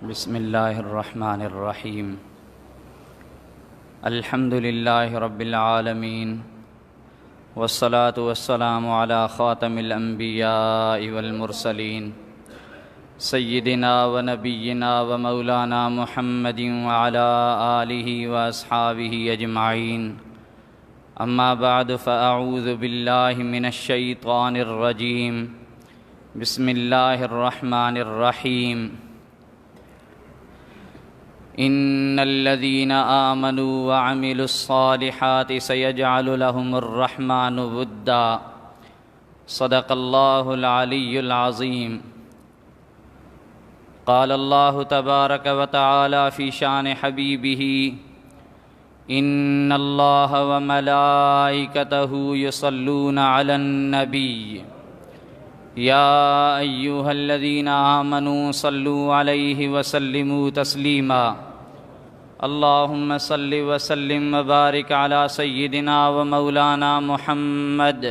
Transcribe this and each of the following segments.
बिस्मिल्लाहिर्रहमानिर्रहीम। अल्हम्दुलिल्लाहि रब्बिल आलमीन वस्सलातु वस्सलामु अला ख़ातमिल अंबियाइ वल मुरसलीन सय्यिदिना व नबिय्यिना व मौलाना मुहम्मदिन व अला आलिहि व अस्हाबिहि अजमाइन। अम्मा बाद फ़अऊज़ु बिल्लाहि मिनश शैतानिर रजीम। बिस्मिल्लाहिर्रहमानिर्रहीम। इन्नल्लज़ीना आमनू व अमिलुस्सालिहाति सयजअलु लहुमुर रहमानु वुद्दा। सदक़ल्लाहुल अलियुल अज़ीम। क़ाल अल्लाहु तबारक व तआला फ़ी शान हबीबिही इन्नल्लाह व मलाइकतहु युसल्लूना अलन नबी या अय्युहल्लज़ीना आमनू सल्लू अलैहि व सल्लिमू तस्लीमा। अल्लाहुम्म सल्लि व सल्लिम व बारिक अला सय्यिदिना व मौलाना मुहम्मद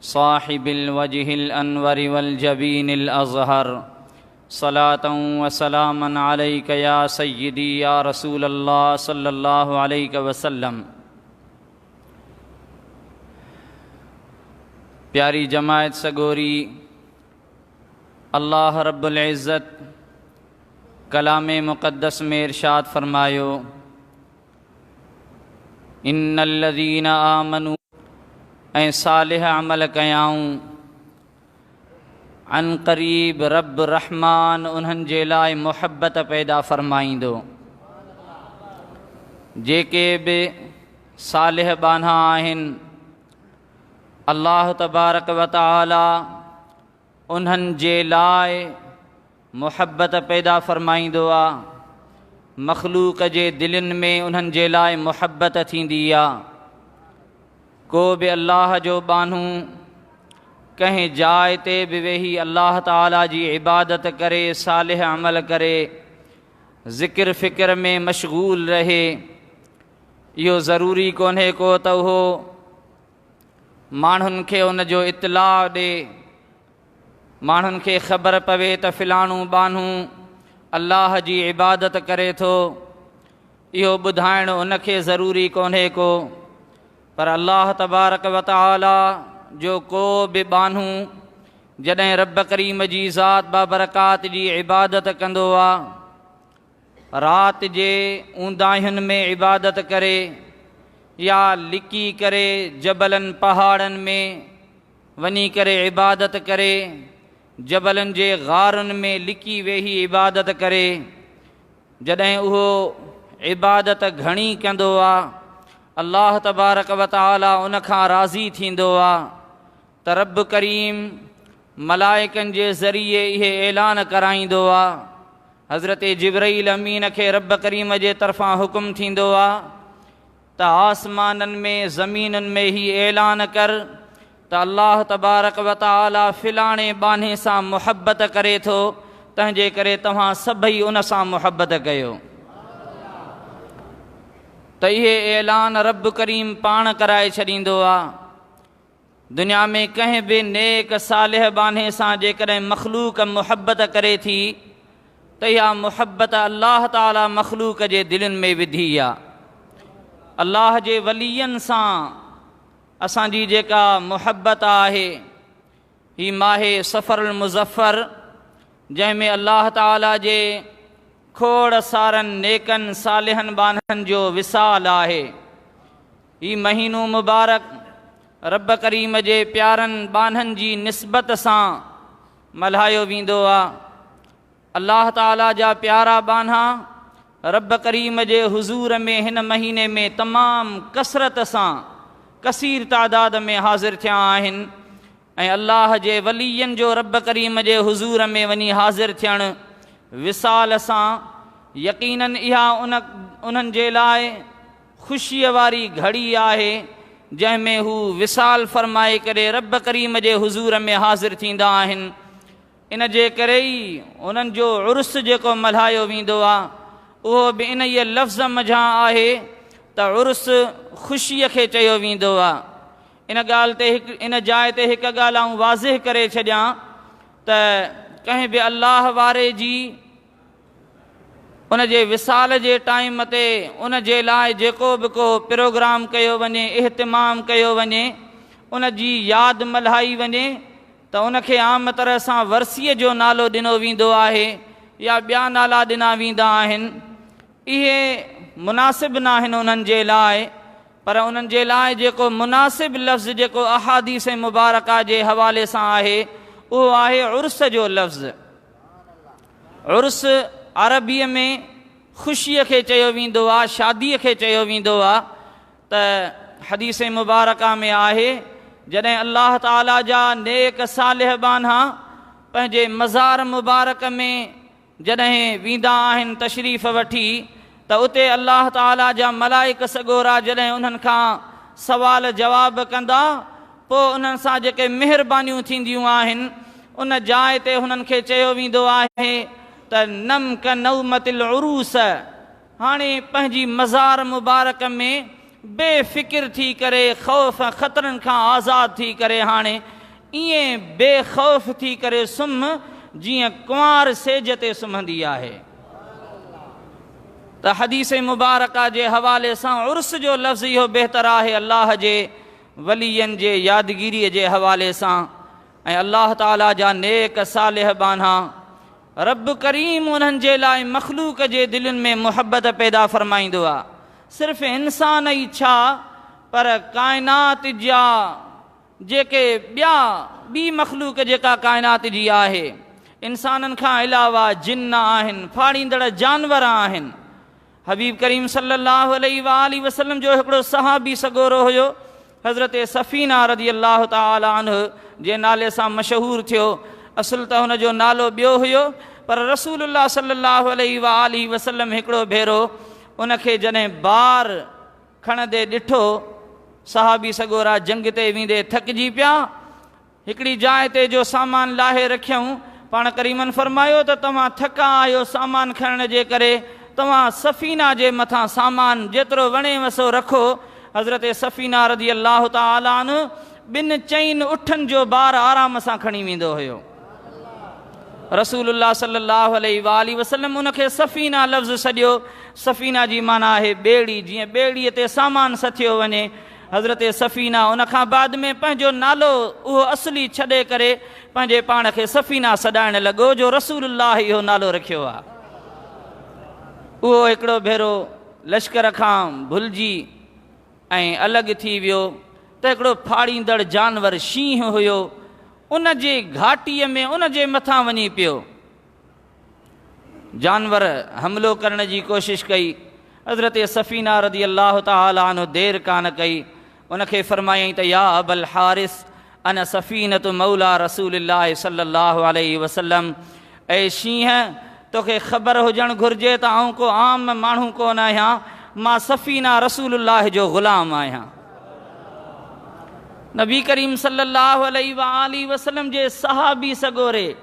साहिबिल वजहिल अनवर वल जबीनिल अज़हर। सलातन व सलामन अलैका या सय्यिदी या रसूल अल्लाह सल्लल्लाहु अलैहि वसल्लम। प्यारी जमायत सगोरी, अल्लाह रब्बुल इज़्ज़त कलाम मुक़द्दस में इरशाद फरमायो, इन्नल्लज़ीना आमनू ऐं सालिह अमल कयाऊं अन क़रीब रब रहमान उन्हनि जे लाइ मुहब्बत पैदा फरमाईंदो। जेके बि सालिह बान्हा आहिनि, अल्लाह तबारक व तआला उन्हनि जे लाइ मुहब्बत पैदा फरमाईंदो आहे। मख़लूक जे दिलनि में उन्हनि जे लाइ मुहब्बत थींदी आहे। को बि अल्लाह जो बान्हू कंहिं जाइ ते बि वेही अल्लाह ताला जी इबादत करे, सालिह अमल करे, ज़िक्र फ़िक्र में मशगूल रहे, इहो ज़रूरी कोन्हे को त उहो माण्हुनि खे उनजो इतलाउ ॾे, माण्हुनि खे ख़बर पवे त फ़िलाणो बान्हू अल्लाह जी इबादत करे थो। इहो ॿुधाइणु उनखे ज़रूरी कोन्हे को, पर अल्लाह तबारक व तआला जो को बि बान्हू जॾहिं रब करीम जी ज़ात बाबरकात जी इबादत कंदो आहे, राति जे ऊंदाहियुनि में इबादत करे या लिकी करे जबलनि पहाड़नि में वञी करे इबादत करे, जबलनि जे ग़ारुनि में लिकी वेही इबादत करे, जॾहिं उहो इबादत घणी कंदो आहे, अल्लाह तबारक व तआला उन खां राज़ी थींदो आहे त रब करीम मलाइकनि जे ज़रिए इहे ऐलान कराईंदो आहे। हज़रत जिब्राईल अमीन खे रब करीम जे तरफ़ां हुकुम थींदो आहे त आसमाननि में ज़मीनुनि में ही ऐलान कर त अल्लाह तबारक व तआला फ़िलाणे बान्हे सां मुहब्बत करे थो, तंहिंजे करे तव्हां सभई उन सां मुहब्बत कयो। त इहे ऐलान रब करीम पाण कराए छॾींदो आहे। दुनिया में कंहिं बि नेक सालिह बान्हे सां जेकॾहिं मख़लूक मुहब्बत करे थी त इहा मुहब्बत अल्लाह ताला मख़लूक जे दिलनि में विधी आहे। अल्लाह जे वलियनि सां असांजी जेका मुहब्बत आहे, ही माहे सफ़रुल मुज़फ़्फ़र जंहिंमें अल्लाह ताला जे खोड़ सारनि नेकनि सालिहनि बान्हनि जो विसाल आहे। ही महीनो मुबारक रब करीम जे प्यारनि बान्हनि जी निस्बत सां मल्हायो वेंदो आहे। अल्लाह ताला जा प्यारा बान्हा रब करीम जे हुज़ूर में हिन महीने में तमामु कसरत सां कसीर तादाद में हाज़िर थिया आहिनि ऐं अल्लाह जे वलियनि जो रब करीम जे हुज़ूर में वञी हाज़िर थियणु विसाल सां यकीनन इहा उन्हनि जे लाइ ख़ुशीअ वारी घड़ी आहे जंहिंमें हू विसाल फरमाए करे रब करीम जे हुज़ूर में हाज़िर थींदा आहिनि। इन जे करे ई उन्हनि जो उर्स जेको मल्हायो वेंदो आहे उहो बि इन ई लफ़्ज़ मंझां आहे त उर्स ख़ुशीअ खे चयो वेंदो आहे। इन ॻाल्हि ते हिकु इन जाइ ते हिकु ॻाल्हि आउं वाज़िह करे छॾियां ته ڪنهن به الله واري جي ان جي وصال جي ٽائيم تي ان جي لاء جيڪو به ڪو پروگرام ڪيو وڃي، اهتمام ڪيو وڃي، ان جي ياد ملهائي وڃي ته ان کي عام طرح سان ورسيء جو نالو ڏنو ويندو آهي يا ٻيا نالا ڏنا ويندا آهن. اهي مناسب ناهن انهن جي لاء، پر انهن جي لاء جيڪو مناسب لفظ جيڪو احاديث مبارڪه جي حوالي سان آهي اهو آهي عرس جو لفظ. عرس عربيء ۾ خوشيء کي چيو ويندو آهي، شاديء کي چيو ويندو آهي ته حديث مبارڪه ۾ آهي جڏهن الله تعاليٰ جا نيڪ صالح ٻانها پنهنجي مزار مبارڪ ۾ جڏهن ويندا آهن تشريف وٺي ته اتي الله تعاليٰ جا ملائڪ سڳورا جڏهن انهن کان سوال جواب ڪندا پوء انهن سان جيڪي مهربانيون ٿينديون آهن ان جاء تي هنن کي چيو ويندو آهي ته نم ڪنومة العروس هاڻي پنهنجي مزار مبارڪ ۾ بي فڪر ٿي ڪري خوف ۽ خطرن کان آزاد ٿي ڪري هاڻي ائين بي خوف ٿي ڪري سمهه جيئن ڪنوار سيج تي سمهندي آهي. ته حديث مبارڪه جي حوالي سان عرس جو لفظ اهو بهتر آهي الله جي ولين جي يادگيريء جي حوالي سان ۽ الله تعاليٰ جا نيڪ صالح ٻانها رب ڪريم انهن جي لاء مخلوق جي دلين ۾ محبت پيدا فرمائيندو آ. صرف انسان ئي ڇا پر ڪائنات جا جيڪي ٻيا ٻي مخلوق جيڪا ڪائنات جي آهي انسانن کان علاوه جن آهن ڦاڙيندڙ جانور آهن. حبيب ڪريم صلّي اللّٰه عليه واٰله وسلّم جو هڪڙو صحابي سڳورو هيو، حضرت سفينه رضي الله تعالٰي عنه جي نالي سان مشهور ٿيو، اصل ته هن جو نالو ٻيو هيو، پر رسول الله صلّي اللّٰه عليه واٰله وسلّم هڪڙو ڀيرو ان کي جڏهن بار کڻندي ڏٺو، صحابي سڳورا جنگ تي ويندي ٿڪجي پيا، هڪڙي جاء تي جو سامان لاهي رکيائون، پاڻ ڪريمن فرمايو ته توهان ٿڪا آهيو سامان کڻڻ جي ڪري، توهان سفينه جي مٿان سامان جيترو وڻيو سو رکو، حضرت سفينه رضي الله تعالٰي عنه ٻن چئن اٺن جو بار آرام سان کڻي ويندو هيو. رسول الله صلي الله عليه واٰله وسلم ان کي سفينه لفظ سڏيو، سفينه جي معنيٰ آهي ٻيڙي، جيئن ٻيڙيء تي سامان سٿيو وڃي، حضرت سفينه ان کان بعد ۾ پنهنجو نالو اهو اصلي ڇڏي ڪري پنهنجي پاڻ کي سفينه سڏائڻ لڳو جو رسول الله اهو نالو رکيو آهي. اهو هڪڙو ڀيرو لشڪر کان ڀلجي ۽ الڳ ٿي ويو ته هڪڙو ڦاڙيندڙ جانور شينهن هيو ان جي گهاٽيء ۾ ان جي مٿان وڃي پيو. جانور حملو ڪرڻ جي ڪوشش ڪئي، حضرت سفينه رضي الله تعالٰي عنه دير ڪانه ڪئي، ان کي فرمايائين ته يا ابا الحارث انا سفينة موليٰ رسول الله صلي الله عليه وسلم، اي شينهن توکي خبر هجڻ گهرجي ته آئون ڪو عام ماڻهو ڪونه آهيان، مان سفينه رسول الله جو غلام آهيان. نبي ڪريم صلي الله عليه واٰله وسلم جي صحابي سڳوري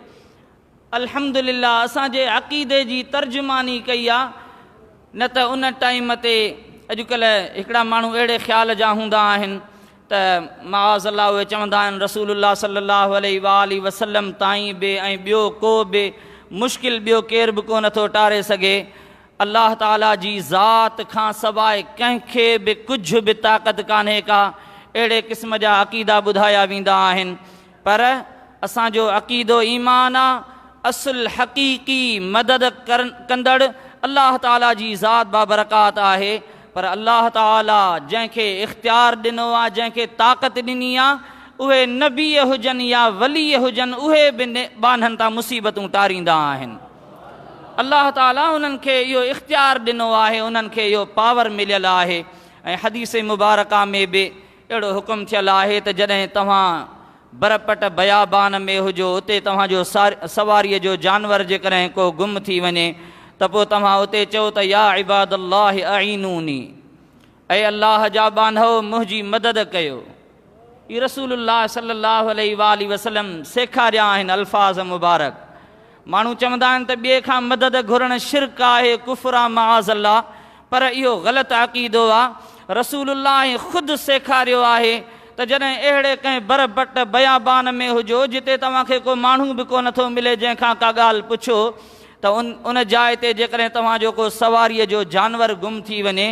الحمدلله اسان جي عقيدي جي ترجماني ڪئي آ نه ته ان ٽائيم تي اڄڪلهه هڪڙا ماڻهو اهڙي خيال جا هوندا آهن ته معاذ الله اهي چوندا آهن رسول الله صلي الله عليه واٰله وسلم تائين به ۽ ٻيو ڪو به مشڪل ٻيو ڪير به ڪو نٿو ٽاري سگهي الله تعالي جي ذات کان سواء ڪنهن کي به ڪجهه به طاقت ڪانهي ڪا اهڙي قسم جا عقيدا ٻڌايا ويندا آهن پر اسان جو عقيدو ايمان آ، اصل حقيقي مدد ڪندڙ الله تعالي جي ذات بابرڪات آهي، پر الله تعالي جنهن کي اختيار ڏنو آ، جنهن کي طاقت ڏني آ، اهي نبي هجن يا ولي هجن اهي به ٻانهن تان مصيبتون ٽاريندا آهن. الله تعالي انهن کي اهو اختيار ڏنو آهي، انهن کي اهو پاور مليل آهي ۽ حديث مبارڪه ۾ به اهڙو حڪم ٿيل آهي ته جڏهن توهان برپٽ بيابان ۾ هجو اتي توهان جو سواريء جو جانور جيڪڏهن ڪو گم ٿي وڃي ته پوء توهان اتي چئو ته يا عباد الله اعينوني اي الله جا ٻانهؤ منهنجي مدد ڪيو. اي رسول الله صلي الله عليه واٰله وسلم سيکاريا آهن الفاظ مبارڪ. ماڻهو چوندا آهن ته ٻئي کان مدد گهرڻ شرڪ آهي، ڪفر آ معاذ الله، پر اهو غلط عقيدو آ. رسول الله خود سيکاريو آهي ته جڏهن اهڙي ڪنهن بر بٽ بيابان ۾ هجو جتي توهان کي ڪو ماڻهو به ڪونه ٿو ملي جنهن کان ڪا ڳالهه پڇو ته ان ان جاء تي جيڪڏهن توهان جو ڪو سواريء جو جانور گم ٿي وڃي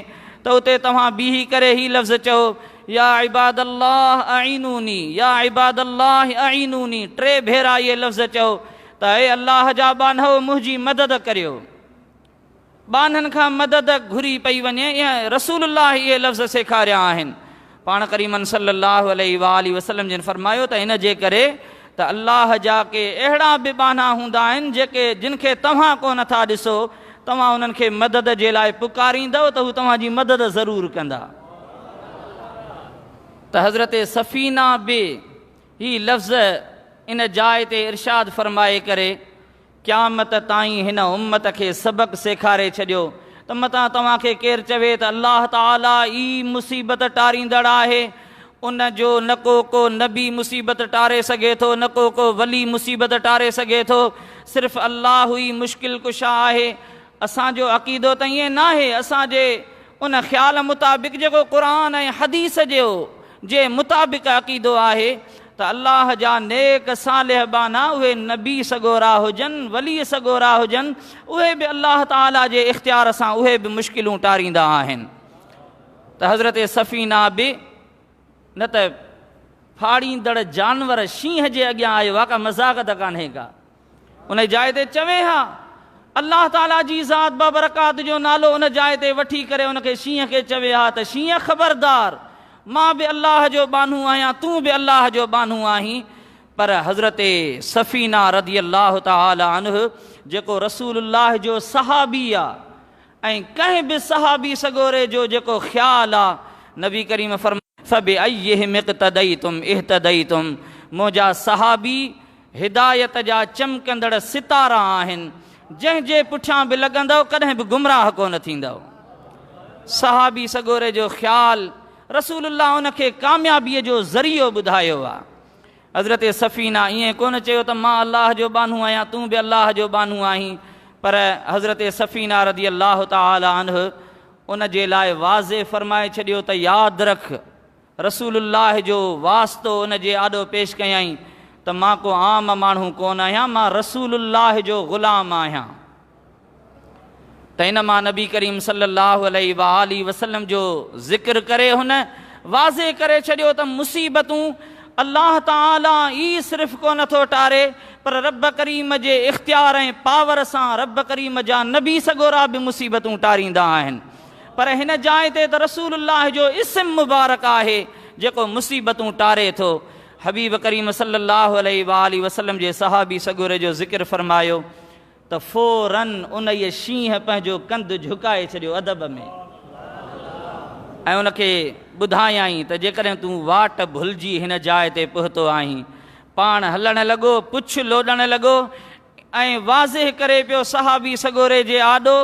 ته اتي توهان بيهي ڪري هي لفظ چئو، يا عباد الله اعينوني، يا عباد الله اعينوني، ٽي ڀيرا اهي لفظ چئو ته اي الله جا ٻانهؤ منهنجي مدد ڪريو. ٻانهن کان مدد گهري پئي وڃي ۽ رسول الله اهي لفظ سيکاريا آهن. پاڻ ڪريمن صلّي اللّٰه عليه واٰله وسلّم جن فرمايو ته ان جي ڪري ته الله جا ڪي اهڙا به ٻانها هوندا آهن جيڪي جن کي توهان ڪونه ٿا ڏسو توهان انهن کي مدد جي لاء پڪاريندؤ ته هو توهان جي مدد ضرور ڪندا. ته حضرت سفينه به هي لفظ ان جاء تي ارشاد فرمائي ڪري قيامت تائين هن امت کي سبق سيکاري ڇڏيو ته متان توهان کي ڪير چوي ته الله تعاليٰ ئي مصيبت ٽاريندڙ آهي، ان جو نه ڪو ڪو نبي مصيبت ٽاري سگهي ٿو نه ڪو ڪو ولي مصيبت ٽاري سگهي ٿو، صرف الله ئي مشڪل ڪشا آهي. اسان جو عقيدو ته ائين ناهي، اسان جي ان خيال مطابق جيڪو قرآن ۽ حديث جو جي مطابق عقيدو آهي ته الله جا نيڪ صالح ٻانها اهي نبي سڳورا هجن ولي سڳورا هجن اهي به الله تعالي جي اختيار سان اهي به مشڪلون ٽاريندا آهن ته حضرت سفينه به نه ته ڦاڙيندڙ جانور شينهن جي اڳيان آيو آ ڪا مذاق ته ڪانهي ڪا ان جاء تي چوي ها، الله تعاليٰ جي ذات بابرڪات جو نالو ان جاء تي وٺي ڪري ان کي شينهن کي چوي ها ته شينهن خبردار! مان به الله جو ٻانهو آهيان، تون به الله جو ٻانهو آهين. پر حضرت سفينه رضي الله تعاليٰ عنه جيڪو رسول الله جو صحابي آ ۽ ڪنهن به صحابي سڳوري جو جيڪو خيال آ، نبي ڪريم فرمايو، فبأيهم اقتديتم اهتديتم منهنجا صحابي هدايت جا چمڪندڙ ستارا آهن، جنهن جي پٺيان به لڳندؤ ڪڏهن به گمراهه ڪونه ٿيندؤ. صحابي سڳوري جو خيال رسول الله ان کي ڪاميابيء جو ذريعو ٻڌايو آ. حضرت سفينه ائين ڪونه چيو ته مان الله جو ٻانهو آهيان تون به الله جو ٻانهو آهين پر حضرت سفينه رضي الله تعالٰي عنه ان جي لاء واضح فرمائي ڇڏيو ته ياد رک رسول الله جو واسطو ان جي آڏو پيش ڪيائين ته مان ڪو عام ماڻهو ڪونه آهيان، مان رسول الله جو غلام آهيان. ته ان مان نبي ڪريم صلي الله عليه واٰله وسلم جو ذڪر ڪري هن واضح ڪري ڇڏيو ته مصيبتون الله تعاليٰ ئي صرف ڪونه ٿو ٽاري پر رب ڪريم جي اختيار ۽ پاور سان رب ڪريم جا نبي سڳورا به مصيبتون ٽاريندا آهن. پر هن جاء تي ته رسول الله جو اسم مبارڪ آهي جيڪو مصيبتون ٽاري ٿو. حبيب ڪريم صلي الله عليه واٰله وسلم جي صحابي سڳوري جو ذڪر فرمايو ته فوراً انهيء شينهن پنهنجو ڪنڌ جهڪائي ڇڏيو ادب ۾ ۽ ان کي ٻڌايائين ته جيڪڏهن تون واٽ ڀلجي هن جاء تي پهتو آهين. پاڻ هلڻ لڳو، پڇ لوڏڻ لڳو ۽ واضح ڪري پيو صحابي سڳوري جي آڏو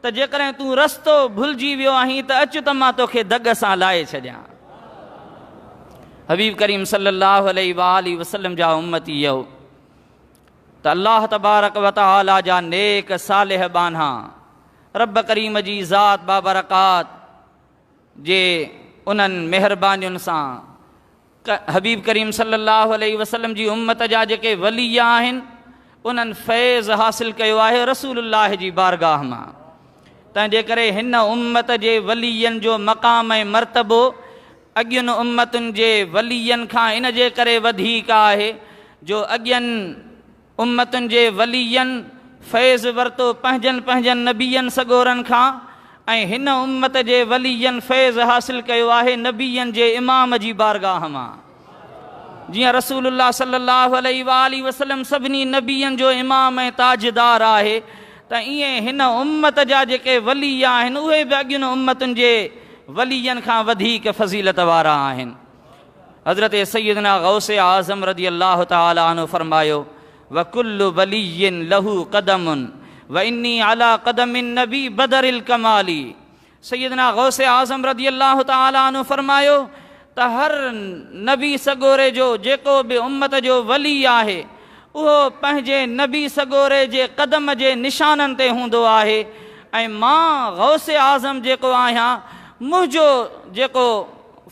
ته جيڪڏهن تون رستو ڀلجي ويو آهين ته اچ ته مان توکي دڳ سان لائي ڇڏيان. حبيب ڪريم صلي الله عليه واٰله وسلم جا امتيؤ! ته الله تبارڪ وتعالي جا نيڪ صالح ٻانها رب ڪريم جي ذات بابرڪات جي انهن مهربانين سان حبيب ڪريم صلي الله عليه وسلم جي امت جا جيڪي ولي آهن انهن فيض حاصل ڪيو آهي رسول الله جي بارگاهه مان تنهن جي ڪري هن امت جي ولين جو مقام ۽ مرتبو اڳين امتن جي ولين کان ان جي ڪري وڌيڪ آهي جو اڳين امتن جي ولين فيض ورتو پنهنجن پنهنجن نبين سڳورن کان ۽ هن امت جي ولين فيض حاصل ڪيو آهي نبين جي امام جي بارگاهه مان جيئن رسول الله صلي الله عليه واٰله وسلم سڀني نبين جو امام ۽ تاجدار آهي ته ائين هن امت جا جيڪي ولي آهن اهي به اڳين امتن جي ولين کان وڌيڪ فضيلت وارا آهن. حضرت سيدنا غوث اعظم رضي الله تعالٰي عنه فرمايو، وڪل ولي له قدم واني علي قدم النبي بدر الڪمال سيدنا غوث اعظم رضي الله تعالٰي عنه فرمايو ته هر نبي سڳوري جو جيڪو به امت جو ولي آهي اهو پنهنجي نبي سڳوري جي قدم جي نشانن تي هوندو آهي ۽ مان غوث اعظم جيڪو آهيان منهنجو جيڪو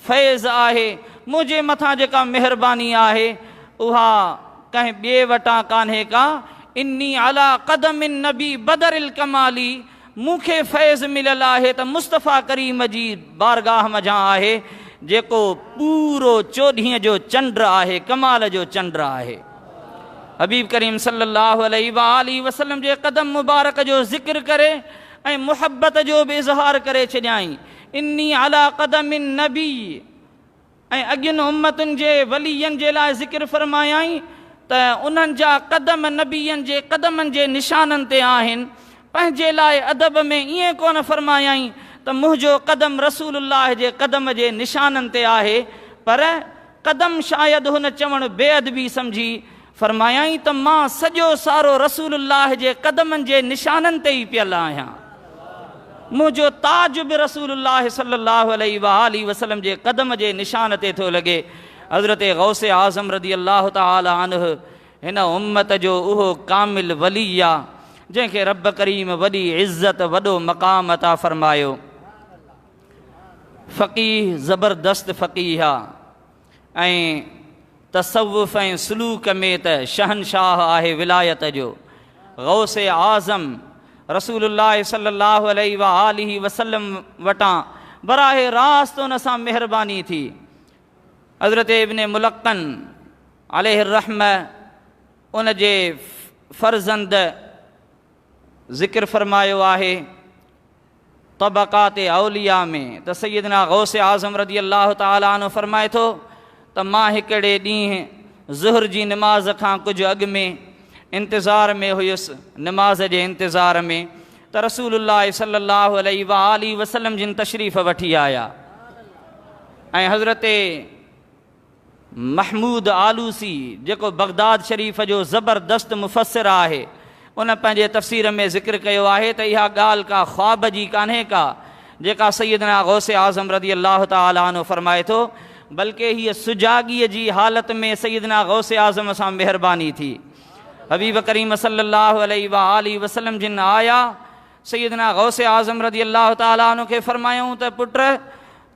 فيض آهي، منهنجي مٿان جيڪا مهرباني آهي اها ڪنهن ٻئي وٽان ڪانهي ڪا، اني علي قدم النبي بدر الڪمالي، مون کي فيض مليل آهي ته مصطفيٰ ڪريم جي بارگاهه منجهان آهي، جيڪو پورو چوڏهينء جو چنڊ آهي، ڪمال جو چنڊ آهي. حبيب ڪريم صلّي اللّٰه عليه واٰله وسلّم جي قدم مبارڪ جو ذڪر ڪري ۽ محبت جو به اظهار ڪري ڇڏيائين، اني علي قدم النبي ۽ اڳين امتن جي ولين جي لاء ذڪر فرمايائين ته انهن جا قدم نبين جي قدمن جي نشانن تي آهن، پنهنجي لاء ادب ۾ ائين ڪونه فرمايائين ته منهنجو قدم رسول الله جي قدم جي نشانن تي آهي پر قدم شايد هن چوڻ بي ادبي سمجهي فرمايائين ته مان سڄو سارو رسول الله جي قدمن جي نشانن تي ئي پيل آهيان. منهنجو تاج به رسول الله صلي الله عليه واٰله وسلم جي قدم جي نشان تي ٿو لڳي. حضرت غوث اعظم رضي الله تعالٰي عنه هن امت جو اهو ڪامل ولي آ، جنهن کي رب ڪريم وڏي عزت وڏو مقام عطا فرمايو. فقيه زبردست فقيه آ ۽ تصوف ۽ سلوڪ ۾ ته شهنشاهه آهي ولايت جو. غوث اعظم رسول الله صلي الله عليه واٰله وسلم وٽان براهه راست ان سان مهرباني ٿي. حضرت ابن ملقن عليه الرحمة ان جي فرزند ذڪر فرمايو آهي طبقات اولياء ۾ ته سيدنا غوث اعظم رضي الله تعالٰي عنه فرمائي ٿو ته مان هڪڙي ڏينهن ظهر جي نماز کان ڪجهه اڳ ۾ انتظار ۾ هيس نماز جي انتظار ۾ ته رسول الله صلي الله عليه واٰله وسلم جن تشريف وٺي آيا ۽ حضرت محمود آلوسي جيڪو بغداد شريف جو زبردست مفسر آهي، ان پنهنجي تفسير ۾ ذڪر ڪيو آهي ته اها ڳالهه ڪا خواب جي ڪانهي ڪا، جيڪا سيدنا غوث اعظم رضي الله تعالٰي عنه فرمائي ٿو، بلڪه هيء سجاڳيء جي حالت ۾ سيدنا غوث اعظم سان مهرباني ٿي. حبيب ڪريم صلي الله عليه واٰله وسلم جن آيا، سيدنا غوث اعظم رضي الله تعالٰي عنه کي فرمايائون ته پٽ!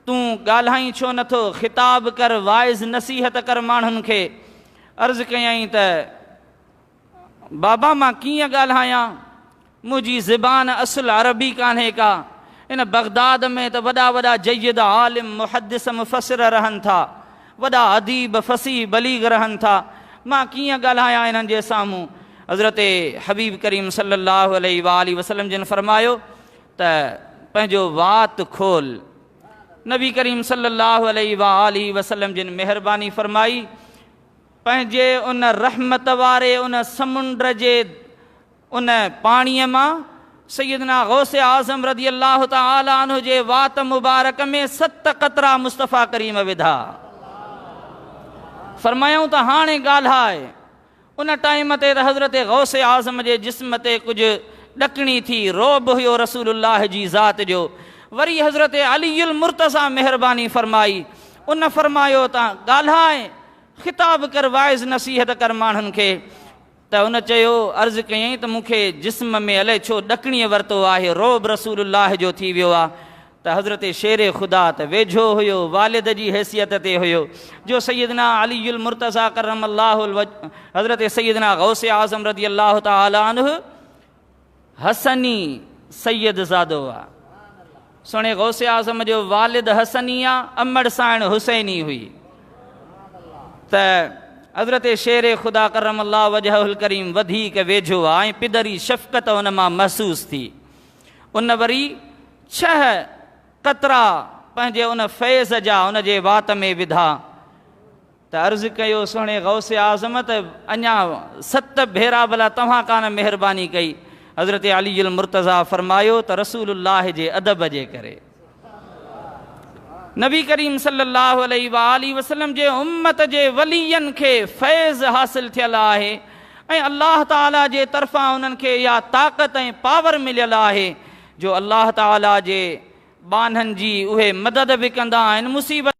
تون ڳالهائين ڇو نه ٿو؟ خطاب ڪر، واعظ نصيحت ڪر ماڻهن کي. عرض ڪيائين ته، بابا مان ڪيئن ڳالهايان؟ منهنجي زبان اصل عربي ڪانهي ڪا. ان بغداد ۾ ته وڏا وڏا جيد عالم، محدث، مفسر رهن ٿا. وڏا اديب، فصيح، بليغ رهن ٿا. مان ڪيئن ڳالهايان انهن جي سامهون؟ حضرت حبيب ڪريم صلي الله عليه واٰله وسلم جن فرمايو ته پنهنجو وات کول. نبي ڪريم صلي الله عليه واٰله وسلم جن مهرباني فرمائي پنهنجي ان رحمت واري ان سمنڊ جي ان پاڻيء مان سيدنا غوث اعظم رضي الله تعالٰي عنه جي وات مبارڪ ۾ ست قطرا مصطفيٰ ڪريم وڌا. فرمايائون ته هاڻي ڳالهاء. ان ٽائيم تي ته حضرت غوث اعظم جي جسم تي ڪجهه ڏڪڻي ٿي، رعب هيو رسول الله جي ذات جو. وري حضرت علي المرتضيٰ مهرباني فرمائي، ان فرمايو ته ڳالهاء، خطاب ڪر، واعظ نصيحت ڪر ماڻهن کي. ته ان چيو، عرض ڪيائين ته مون کي جسم ۾ الائي ڇو ڏڪڻيء ورتو آهي، رعب رسول الله جو ٿي ويو آ. ته حضرت شير خدا ته ويجهو هيو، والد جي حيثيت تي هيو، جو سيدنا علي المرتضيٰ ڪرم الله الوجه حضرت سيدنا غوث اعظم رضي الله تعالٰي عنه حسني سيد زادو آ. سهڻي غوث اعظم جو والد حسني آ، امڙ سائڻ حسيني هئي. ته حضرت شير خدا ڪرم الله وجهه الڪريم وڌيڪ ويجهو آ ۽ پدري شفقت ان مان محسوس ٿي. ان وري ڇهه قطرا پنهنجي ان فيض جا ان جي وات ۾ وڌا ته عرض ڪيو سهڻي غوث اعظم ته اڃا ست ڀيرا ڀلا توهان ڪانه مهرباني ڪئي. حضرت علي المرتضيٰ فرمايو ته رسول الله جي ادب جي ڪري نبي ڪريم صلي الله عليه واٰله وسلم جي امت جي ولين کي فيض حاصل ٿيل آهي ۽ الله تعاليٰ جي طرفان انهن کي اها طاقت ۽ پاور مليل آهي جو الله تعاليٰ جي ٻانهن جي اهي مدد به ڪندا آهن مصيبت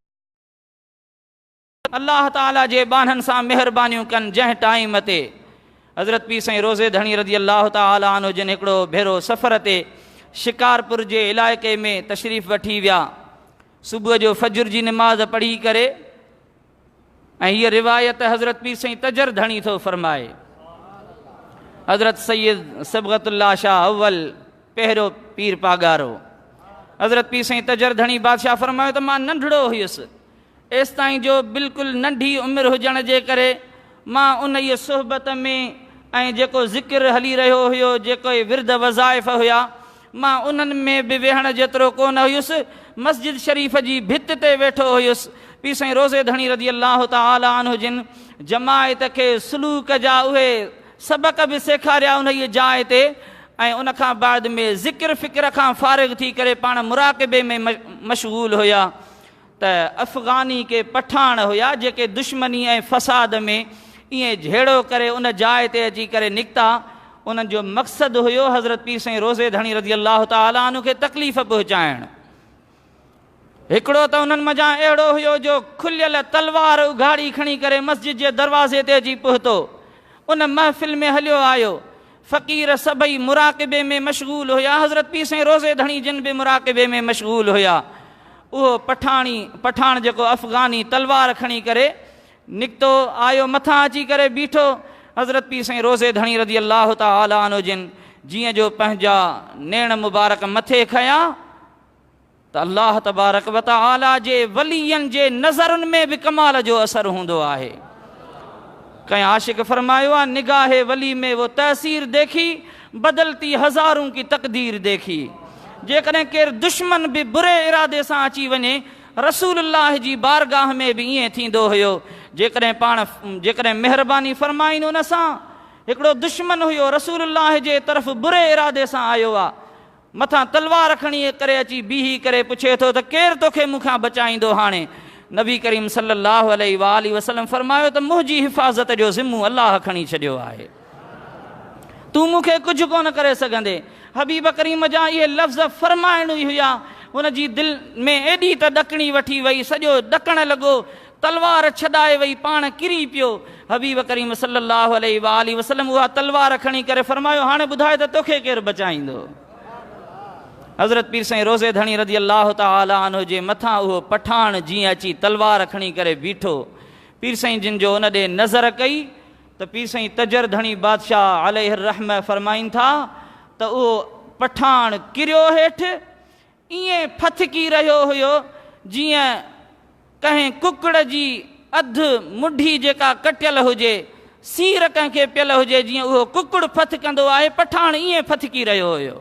الله تعاليٰ جي ٻانهن سان مهربانيون ڪن جنهن ٽائيم تي حضرت پير سائين روضي ڌڻي رضي الله تعاليٰ عنه جن هڪڙو ڀيرو سفر تي شڪارپور جي علائقي ۾ تشريف وٺي ويا صبح جو فجر جي نماز پڙهي ڪري ۽ هيء روايت حضرت پير سائين تجر ڌڻي ٿو فرمائي. حضرت سيد صبغت الله شاهه اول پهريون پير پاڳارو. حضرت پير سائين تجر ڌڻي بادشاهه فرمايو ته مان ننڍڙو هيس، ايستائين جو بلڪل ننڍي عمر هجڻ جي ڪري مان انهيء صحبت ۾ ۽ جيڪو ذڪر هلي رهيو هيو، جيڪي ورد وظائف هيا، مان انهن ۾ به ويهڻ جيترو ڪو نه هيس، مسجد شريف جي ڀت تي ويٺو هيس. پير سائين روضي ڌڻي رضي الله تعالٰي عنه جن جماعت کي سلوڪ جا اهي سبق به سيکاريا انهيء جاء تي ۽ ان کان بعد ۾ ذڪر فڪر کان فارغ ٿي ڪري پاڻ مراقبي ۾ مشغول هيا ته افغاني ڪي پٺاڻ هيا جيڪي دشمني ۽ فساد ۾ ائين جهيڙو ڪري ان جاء تي اچي ڪري نڪتا، انهن جو مقصد هيو حضرت پير سائين روضي ڌڻي رضي الله تعالٰي عنه کي تڪليف پهچائڻ. هڪڙو ته انهن منجهان اهڙو هيو جو کليل تلوار اگهاڙي کڻي ڪري مسجد جي دروازي تي اچي پهتو. ان محفل ۾ هليو آيو. فقير سڀئي مراقبي ۾ مشغول هيا. حضرت پير سائين روضي ڌڻي جن به مراقبي ۾ مشغول هيا. اهو پٺاڻي، پٺاڻ جيڪو افغاني تلوار کڻي ڪري نڪتو آيو مٿان اچي ڪري بيٺو. حضرت پير سائين روضي ڌڻي رضي الله تعالٰي عنه جن جيئن جو پنهنجا نيڻ مبارڪ مٿي کنيا، ته الله تبارڪ و تعالي جي ولين جي نظرن ۾ به ڪمال جو اثر هوندو آهي. ڪنهن عاشق فرمايو آهي نگاهه ولي ۾ وو تاثير ديکي بدلتي هزارون ڪي تقدير ديکي. جيڪڏهن ڪير دشمن به بري ارادي سان اچي وڃي رسول الله جي بارگاهه ۾ به ائين ٿيندو هيو جيڪڏهن پاڻ جيڪڏهن مهرباني فرمائين ان سان هڪڙو دشمن هيو رسول الله جي طرف بري ارادي سان آيو آ مٿان تلوار کڻي ڪري اچي بيهي ڪري پڇي ٿو ته ڪير توکي مون کان بچائيندو هاڻي؟ نبي ڪريم صلي الله عليه واٰله وسلم فرمايو ته منهنجي حفاظت جو ذمو الله کڻي ڇڏيو آهي تون مون کي ڪجهه ڪونه ڪري سگهندين. حبيب ڪريم جا اهي لفظ فرمائڻ ئي هيا هن جي دل ۾ ايڏي ته ڏڪڻي وٺي وئي سڄو ڏڪڻ لڳو تلوار ڇڏائي وئي، پاڻ ڪري پيو. حبيب ڪريم صلّي اللّٰه عليه واٰله وسلّم اها تلوار کڻي ڪري فرمايو، هاڻي ٻڌاء ته توکي ڪير بچائيندو؟ حضرت پير سائين روضي ڌڻي رضي الله تعالٰي عنه جي مٿان اهو پٺاڻ جيئن اچي تلوار کڻي ڪري بيٺو، پير سائين جن جو ان ڏي نظر ڪئي ته پير سائين تجر ڌڻي بادشاهه عليه الرحمة فرمائين ٿا ته اهو پٺاڻ ڪريو هيٺ، ائين ڦٿڪي رهيو هيو جيئن ڪنهن ڪڪڙ جي اڌ مڍي جيڪا ڪٽيل هجي، سير ڪنهن کي پيل هجي جيئن اهو ڪڪڙ ڦٿڪندو آهي، پٺاڻ ائين ڦٿڪي رهيو هيو.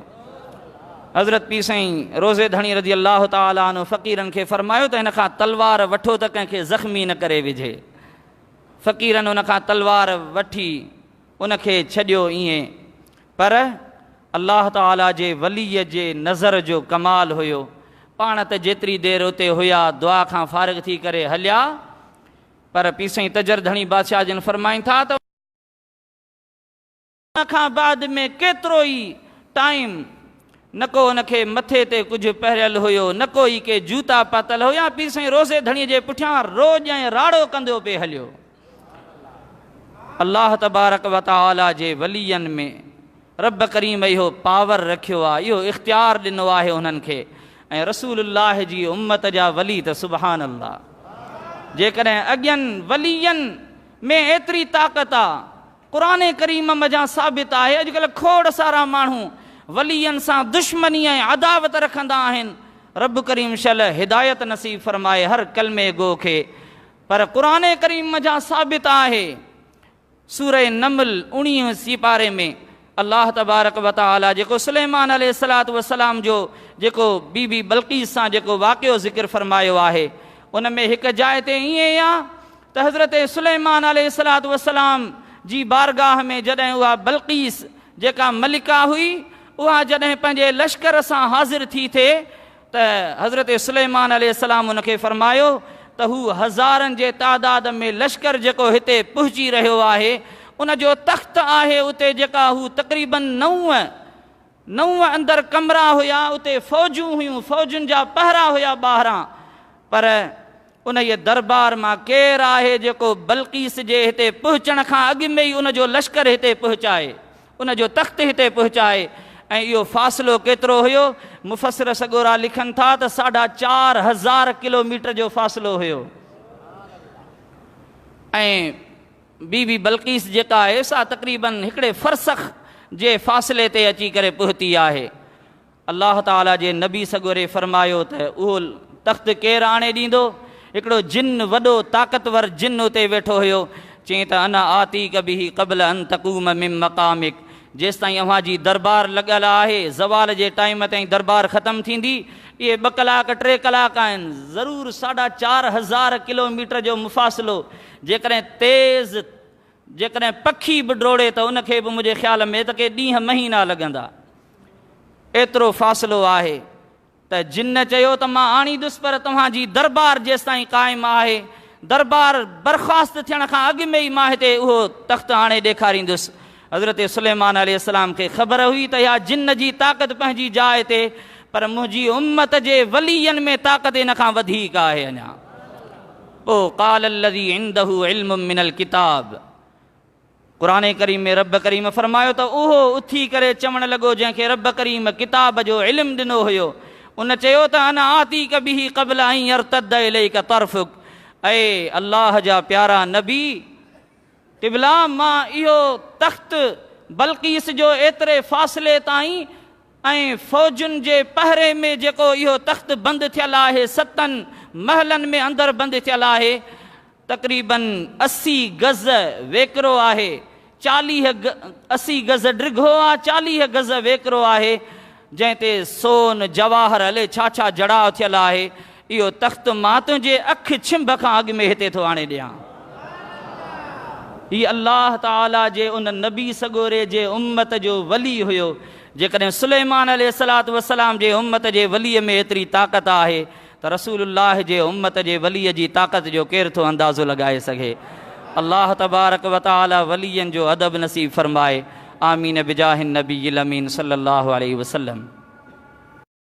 حضرت پير سائين روضي ڌڻي رضي الله تعالٰي عنه فقيرن کي فرمايو ته هن کان تلوار وٺو ته ڪنهن کي زخمي نه ڪري وجهي. فقيرن ان کان تلوار وٺي ان کي ڇڏيو ائين پر الله تعاليٰ جي وليء جي نظر جو ڪمال هيو. پاڻ ته جيتري دير اتي هيا دعا کان فارغ ٿي ڪري هليا پر پير سائين تجر ڌڻي بادشاهه جن فرمائين ٿا ته ان کان بعد ۾ ڪيترو ئي ٽائيم نه ڪو ان کي مٿي تي ڪجهه پهريل هيو نه ڪو ئي ڪي جوتا پاتل هيا پير سائين روضي ڌڻي جي پٺيان روڄ ۽ راڙو ڪندو پئي هليو. الله تبارڪ و تعاليٰ جي ولين ۾ رب ڪريم اهو پاور رکيو آهي، اهو اختيار ڏنو آهي انهن کي ۽ رسول الله جي امت جا ولي ته سبحان الله جيڪڏهن اڳين ولين ۾ ايتري طاقت آ قرآن ڪريم منجهان ثابت آهي اڄڪلهه کوڙ سارا ماڻهو ولين سان دشمني ۽ عداوت رکندا آهن رب ڪريم شل هدايت نصيب فرمائي هر ڪلمي گو کي پر قرآن ڪريم منجهان ثابت آهي سورة نمل اوڻيهين سيپاري ۾ الله تبارڪ و تعالي جيڪو سليمان عليه الصلوة والسلام جو جيڪو بي بي بلقيس سان جيڪو واقعو ذڪر فرمايو آهي ان ۾ هڪ جاء تي ائين آ ته حضرت سليمان عليه الصلوة والسلام جي بارگاهه ۾ جڏهن اها بلقيس جيڪا ملڪه هئي اها جڏهن پنهنجي لشڪر سان حاضر ٿي ٿئي ته حضرت سليمان عليه السلام ان کي فرمايو ته هو هزارن جي تعداد ۾ لشڪر جيڪو هتي پهچي رهيو آهي ان جو تخت آهي اتي جيڪا هو تقريباً نو نو اندر ڪمرا هيا اتي فوجون هيون فوجن جا پهرا هيا ٻاهران پر انهيء دربار مان ڪير آهي جيڪو بلقيس جي هتي پهچڻ کان اڳ ۾ ئي ان جو لشڪر هتي پهچائي، ان جو تخت هتي پهچائي ۽ اهو فاصلو ڪيترو هيو؟ مفسر سڳورا لکن ٿا ته ساڍا 4000 ڪلوميٽر جو فاصلو هيو. ۽ بي بي بلقيس جيڪا آهي سا تقريباً هڪڙي فرسخ جي فاصلي تي اچي ڪري پهتي آهي. الله تعاليٰ جي نبي سڳوري فرمايو ته اهو تخت ڪير آڻي ڏيندو؟ هڪڙو جن وڏو طاقتور جن اتي ويٺو هيو، چيائين ته انا آتيڪ به قبل ان تقوم من مقامڪ، جيستائين اوهان جي دربار لڳل آهي، زوال جي ٽائيم تائين دربار ختم ٿيندي، اهي ٻه ڪلاڪ ٽي ڪلاڪ آهن، ضرور ساڍا 4000 ڪلوميٽر جو مفاصلو، جيڪڏهن تيز جيڪڏهن پکي به ڊوڙي ته ان کي به منهنجي خيال ۾ ته ڪي ڏينهن مهينا لڳندا، ايترو فاصلو آهي. ته جن چيو ته مان آڻيندس پر توهان جي دربار جيستائين قائم آهي، دربار برخاست ٿيڻ کان اڳ ۾ ئي مان هتي اهو تخت آڻي ڏيکاريندس. حضرت سليمان عليه السلام کي خبر هئي ته اها جن جي طاقت پنهنجي جاء تي پر منهنجي امت جي ولين ۾ طاقت ان کان وڌيڪ آهي اڃا. پوء قال الذي عنده علم من الڪتاب. قرآن ڪريم ۾ رب ڪريم فرمايو ته اهو اٿي ڪري چوڻ لڳو جنهن کي رب ڪريم ڪتاب جو علم ڏنو هيو ان چيو ته انا آتيڪ به قبل ان يرتد اليڪ طرفڪ اي الله جا پيارا نبي قبلا مان اهو تخت بلقيس جو ايتري فاصلي تائين ۽ فوجن جي پهري ۾ جيڪو اهو تخت بند ٿيل آهي ستن محلن ۾ اندر بند ٿيل آهي تقريباً 80 گز ويڪرو آهي، 40 80 گز ڊگهو آ، 40 گز ويڪرو آهي، جنهن تي سون، جواهر الئي ڇا ڇا جڙاء ٿيل آهي، اهو تخت مان تنهنجي اک ڇنڀ کان اڳ ۾ هتي ٿو آڻي ڏيان. هي الله تعاليٰ جي ان نبي سڳوري جي امت جو ولي هيو، جيڪڏهن سليمان عليه الصلوة والسلام جي امت جي ولي ۾ ايتري طاقت آهي ته رسول الله جي امت جي ولي جي طاقت جو ڪير ٿو اندازو لڳائي سگهي. الله تبارڪ و تعالي ولين جو ادب نصيب فرمائي. آمين بجاه النبي الامين صلي الله عليه وسلم.